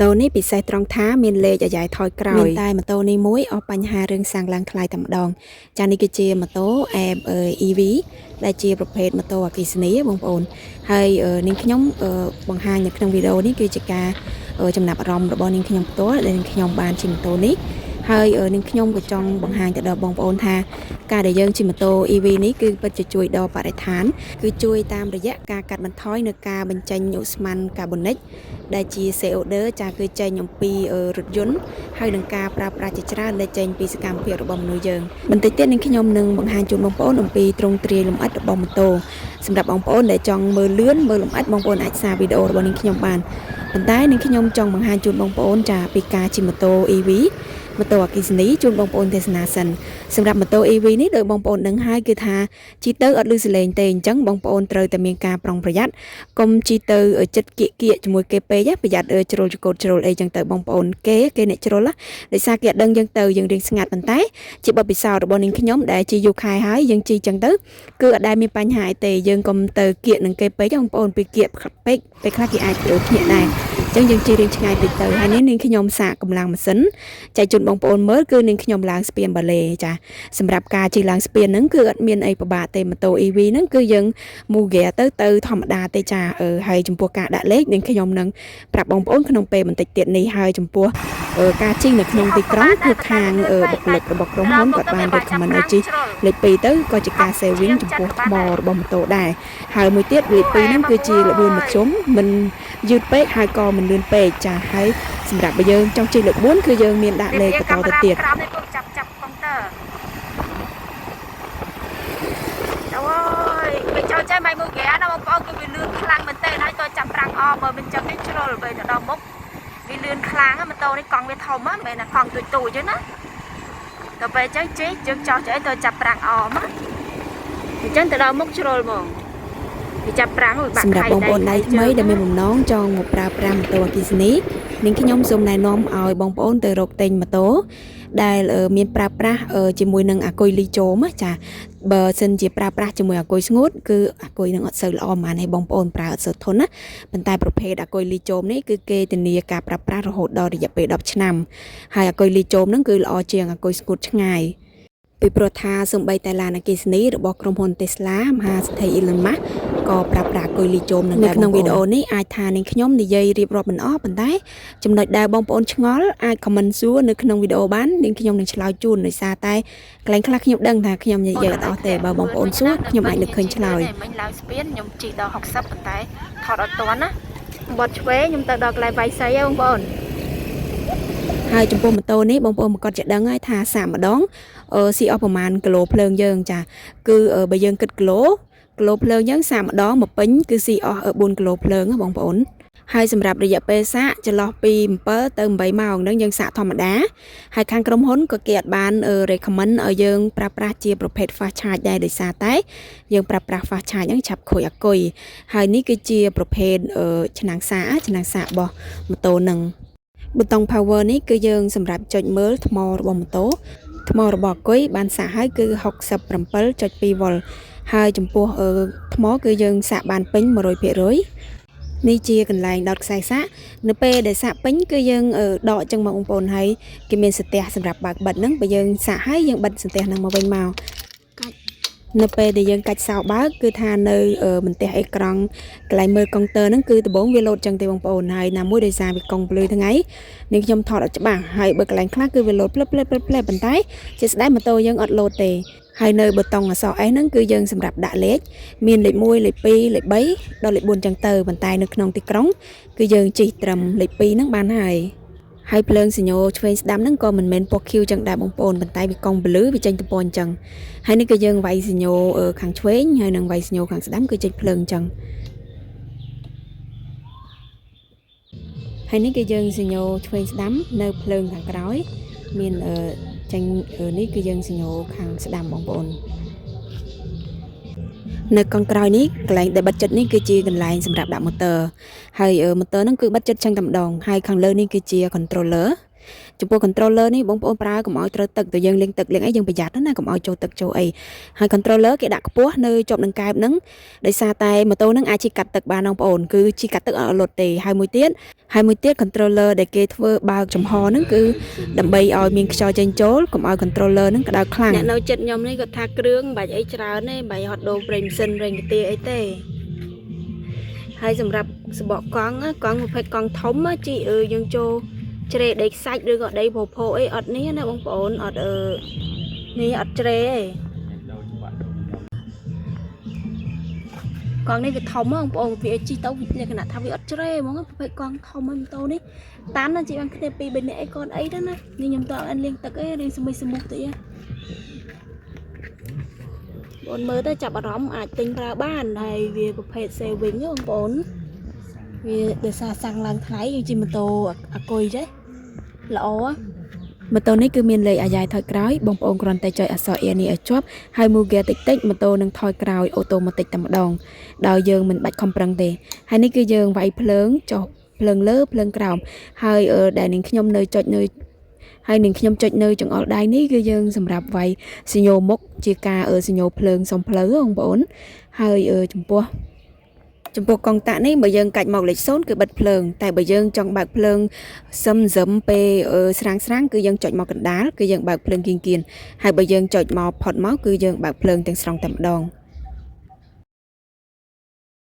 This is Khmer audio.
តូនេះពិសេសត្រង់ថាមានលេខអាយ៉ៃថយក្រោយមានតែម៉ូតូនេះមួយអស់បញ្ហារឿងសាំងឡើងថ្លៃតែម្ដងចានេះគឺជាម៉ូតូអែប EV ដែលជាប្រភេទម៉ូតូអគ្គិសនីបងប្អូនហើយនាងខ្ញុំបង្ហាញនៅក្នុងវីដេអូនេះគឺជាការចំណាប់អារម្មណ៍របស់នាងខ្ញុំផ្ទាល់ដែលនាងខ្ញុំបានជិះម៉ូតូនេះហើយនាងខ្ញុំក៏ចង់បង្ហាញទៅដល់បងប្អូនថាការដែលយើងជិះម៉ូតូ EV នេះគឺពិតជាជួយដល់បរិស្ថានគឺជួយតាមរយៈការកាត់បន្ថយនៅការបញ្ចេញឧស្ម័នកាបូនិកដែលជា CO2 ចាគឺចេញអំពីរថយន្តហើយនឹងការប្រើប្រាស់ជាច្រើនដែលចេញពីសកម្មភាពរបស់មនុស្សយើងបន្តិចទៀតនឹងខ្ញុំនឹងបង្ហាញជូនបងប្អូនអំពីទ្រង់ទ្រាយលម្អិតរបស់ម៉ូតូសម្រាប់បងប្អូនដែលចង់មើលលឿនមើលលម្អិតបងប្អូនអាចសារវីដេអូរបស់នាងខ្ញុំបានប៉ុន្តែនាងខ្ញុំចង់បង្ហាញជូនបងប្អូនចាពីការជិះម៉ូតូ EV ម៉ូតូអគ្គិសនីជូនបងប្អូនទេសនាសិនសម្រាប់ម៉ូតូ EV នេះដោយបងប្អូនដឹងហើយគឺថាជិះទៅអត់ឮសំឡេងទេអញ្ចឹងបងប្អូនត្រូវតែមានការប្រុងប្រយ័ត្នកុំជិះទៅចិត្តគៀកគៀកជាមួយគេពេកប្រយ័ត្នជ្រុលចកូតជ្រុលអីចឹងទៅបងប្អូនគេគេអ្នកជ្រុលដោយសារគេអត់ដឹងយើងទៅយើងរៀងស្ងាត់ប៉ុន្តែជាបទពិសោធន៍របស់នាងខ្ញុំដែលជិះយូរខែហើយយើងជិះចឹងទៅគឺអត់ដែលមានបញ្ហាអីទេយើងកុំទៅគៀកនឹងគេពេកបងប្អូនពីគៀកពេកពេលខ្លះគេអាចភ្ញាក់ដែរអញ្ចឹងយើងជិះរៀងឆ្ងាយតិចទៅហើយនេះនាងខ្ញុំសាកកម្លាំងម៉ាស៊ីនចែកជូនបងប្អូនមើលគឺនាងខ្ញុំឡើងស្ពានបាឡេចាសម្រាប់ការជិះឡើងស្ពានហ្នឹងគឺអត់មានអីពិបាកទេម៉ូតូ EV ហ្នឹងគឺយើងមូហ្គាទៅទៅធម្មតាទេចាហើយចំពោះការដាក់លេខនាងខ្ញុំនឹងប្រាប់បងប្អូនក្នុងពេលបន្តិចទៀតនេះហើយចំពោះការជិះនៅក្នុងទីក្រុងគឺខាងបុគ្គលិករបស់ក្រុមហ៊ុនគាត់បាន recommend ឲ្យជិះលេខ2ទៅក៏ជាការ saving ចំពោះថ្មរបស់ម៉ូតូដែរហើយមួយទៀតលេខ2ហ្នឹងគឺជាល្បឿនមធ្យមមិនយឺតពេកហើយក៏មិនលឿនពេកចាហើយសម្រាប់បើយើងចង់ជិះលេខ4គឺយើងមានដាក់លេខបន្តទៅទៀត ក្រោមនេះពូចាប់ចាប់កុងទ័រអូយពេលចូលចេះម៉ៃមូហ្គាណាបងប្អូនគឺវាលឿនខ្លាំងមែនទែនហើយតចាប់ប្រាំងអមើលមិនចឹងទេជ្រុលពេលទៅដល់មុខវាលឿនខ្លាំងម៉ូតូនេះកង់វាធំហ្នឹងមិនមែនតែកង់ទូចទូចទេណាទៅពេលចឹងជិះយើងចោះចអីទៅចាប់ប្រាំងអមអញ្ចឹងទៅដល់មុខជ្រុលហ្មងវាចាប់ប្រាំងវាបាក់ សម្រាប់បងប្អូនដៃថ្មីដែលមានបំណងចង់មកប្រើប្រាស់ម៉ូតូអគ្គិសនីនាងខ្ញុំសូមណែនាំឲ្យបងប្អូនទៅរកទិញម៉ូតូដែលមានប្រើប្រាស់ជាមួយនឹងអាគុយលីជោមចាបើសិនជាប្រើប្រាស់ជាមួយអាគុយស្ងួតគឺអាគុយនឹងអត់សូវល្អហ្មងឯងបងប្អូនប្រើអត់សូវធន់ណាប៉ុន្តែប្រភេទអាគុយលីជោមនេះគឺគេធានាការប្រើប្រាស់រហូតដល់រយៈពេល10ឆ្នាំហើយអាគុយលីជោមហ្នឹងគឺល្អជាងអាគុយស្ងួតឆ្ងាយពីព្រោះថាសូម្បីតែឡានអគ្គិសនីរបស់ក្រុមហ៊ុន Tesla មហាសេដ្ឋី Elon Musk ក៏ប្រើប្រាស់អាគុយលីជោមនឹងដែរក្នុងវីដេអូនេះអាចថានាងខ្ញុំនិយាយរៀបរាប់មិនអស់ប៉ុន្តែចំណុចដែលបងប្អូនឆ្ងល់អាច comment សួរនៅក្នុងវីដេអូបាននាងខ្ញុំនឹងឆ្លើយជូនដោយសារតែកន្លែងខ្លះខ្ញុំដឹងថាខ្ញុំនិយាយអត់អស់ទេបើបងប្អូនសួរខ្ញុំអាចនឹកឃើញឆ្លើយ មិញឡើងស្ពានខ្ញុំជិះដល់60ប៉ុន្តែថតអត់ទាន់ណាបត់ឆ្វេងខ្ញុំទៅដល់កន្លែងវាយសីហ៎បងប្អូន ហើយចំពោះម៉ូតូនេះបងប្អូនមកគាត់จะដឹងហើយថាសាកម្ដងស៊ីអស់ប្រហែលគីឡូភ្លើងយើងចាគឺបើយើងគិតគីឡូគីឡូភ្លើងយើងសាកម្ដងមកពេញគឺស៊ីអស់4គីឡូភ្លើងបងប្អូនហើយសម្រាប់រយៈពេលសាកចន្លោះពី7ទៅ8ម៉ោងហ្នឹងយើងសាកធម្មតាហើយខាងក្រុមហ៊ុនក៏គេអត់បាន recommend ឲ្យយើងប្រើប្រាស់ជាប្រភេទ fast charge ដែរដោយសារតែយើងប្រើប្រាស់ fast charge ហ្នឹងឆាប់ខូចអាគុយហើយនេះគឺជាប្រភេទឆ្នាំងសាកឆ្នាំងសាករបស់ម៉ូតូហ្នឹងប៊ូតុង power នេះគឺយើងសម្រាប់ចុចមើលថ្មរបស់ម៉ូតូថ្មរបស់អាគុយបានសាកហើយគឺ67.2វ៉ុលហើយចំពោះថ្មគឺយើងសាកបានពេញ100%នេះជាកន្លែងដោតខ្សែសាកនៅពេលដែលសាកពេញគឺយើងដកចឹងមកបងប្អូនហើយគេមានសន្ទះសម្រាប់បើកបិទហ្នឹងបើយើងសាកហើយយើងបិទសន្ទះហ្នឹងមកវិញមកនៅពេលដែលយើងកាច់សោបើកគឺថានៅបន្ទះអេក្រង់កន្លែងមើលកុងទ័រហ្នឹងគឺដំបូងវាលោតចឹងទេបងប្អូនហើយណាមួយដោយសារវាកុងភ្លឺថ្ងៃនេះខ្ញុំថតអត់ច្បាស់ហើយបើកន្លែងខ្លះគឺវាលោតភ្លឹបភ្លឹបភ្លឹបភ្លឹបប៉ុន្តែជាស្ដែងម៉ូតូយើងអត់លោតទេហើយនៅប៊ូតុងអក្សរ S ហ្នឹងគឺយើងសម្រាប់ដាក់លេខមានលេខ1លេខ2លេខ3ដល់លេខ4ចឹងទៅប៉ុន្តែនៅក្នុងទីក្រុងគឺយើងជិះត្រឹមលេខ2ហ្នឹងបានហើយហើយភ្លើងសញ្ញោឆ្វេងស្ដាំហ្នឹងក៏មិនមែនពណ៌ខៀវចឹងដែរបងប្អូនប៉ុន្តែវាកង់ពលឺវាចេញទៅពណ៌អញ្ចឹងហើយនេះគឺយើងវាយសញ្ញោខាងឆ្វេងហើយនឹងវាយសញ្ញោខាងស្ដាំគឺចេញភ្លើងអញ្ចឹងហើយនេះគឺយើងសញ្ញោឆ្វេងស្ដាំនៅភ្លើងខាងក្រោយមានចេញនេះគឺយើងសញ្ញោខាងស្ដាំបងប្អូននៅកង់ក្រោយនេះកន្លែងដែលបិទចិត្តនេះគឺជាកន្លែងសម្រាប់ដាក់ម៉ូទ័រហើយម៉ូទ័រហ្នឹងគឺបិទចិត្តចឹងតែម្ដងហើយខាងលើនេះគឺជា controller ចំពោះ controller នេះបងប្អូនប្រើកុំឲ្យត្រូវទឹកទៅយើងលាងទឹកលាងអីយើងប្រយ័ត្នណាកុំឲ្យចូលទឹកចូលអីហើយ controller គេដាក់ខ្ពស់នៅជាប់នឹងកែបហ្នឹងដោយសារតែម៉ូតូហ្នឹងអាចជិះកាត់ទឹកបានបងប្អូនគឺជិះកាត់ទឹកអត់លុតទេហើយមួយទៀតហើយមួយទៀត controller ដែលគេធ្វើបើកចំហហ្នឹងគឺដើម្បីឲ្យមានខ្យល់ចេញចូលកុំឲ្យ controller ហ្នឹងក្តៅខ្លាំងអ្នកនៅចិត្តខ្ញុំនេះគាត់ថាគ្រឿងមិនបាច់អីច្រើនទេមិនបាច់ហត់ដូរប្រេងម៉ាស៊ីនប្រេងកាទៀអីទេហើយសម្រាប់សបកកង់ណាកង់ប្រភេទកង់ធំណាជីអឺយើងចូលជ្រេដីខ្សាច់ឬក៏ដីផូផូអីអត់នេះណាបងប្អូនអត់អឺនេះអត់ជ្រេទេកង់នេះវាធំហ៎បងប្អូនវាជិះទៅវាលក្ខណៈថាវាអត់ជ្រេហ្មងប្រភេទកង់ធំហ្នឹងម៉ូតូនេះតាន់ណាជិះបានគ្នាពីរបីនាក់អីកូនអីទៅណានេះខ្ញុំតអត់លាងទឹកអីរៀងសមិសមុខតិចហ៎បងមើលទៅចាប់អារម្មណ៍អាចទិញប្រើបានហើយវាប្រភេទ saving ហ៎បងប្អូនវាដោយសារសាំងឡើងថ្លៃយើងជិះម៉ូតូអាគុយចេះល្អហ៎ម៉ូតូនេះគឺមានលេខអាយ៉ៃថយក្រោយបងប្អូនគ្រាន់តែចុចអក្សរ A នេះឲ្យជាប់ហើយមូហ្គាតិចតិចម៉ូតូនឹងថយក្រោយ automatic តែម្ដងដោយយើងមិនបាច់ខំប្រឹងទេហើយនេះគឺយើងវាយភ្លើងចុះភ្លើងលើភ្លើងក្រោមហើយអឺដែលនឹងខ្ញុំនៅចុចនៅហើយនឹងខ្ញុំចុចនៅចង្អុលដៃនេះគឺយើងសម្រាប់វាយសញ្ញោមុខជាការអឺសញ្ញោភ្លើងសុំផ្លូវបងប្អូនហើយអឺចំពោះចំពោះកុងតាក់នេះបើយើងកាច់មកលេខ0គឺបិទភ្លើងតែបើយើងចង់បើកភ្លើងសឹមសឹមពេលអឺស្រាងស្រាងគឺយើងចុចមកកណ្ដាលគឺយើងបើកភ្លើងគៀនគៀនហើយបើយើងចុចមកផុតមកគឺយើងបើកភ្លើងទាំងស្រុងតែម្ដង។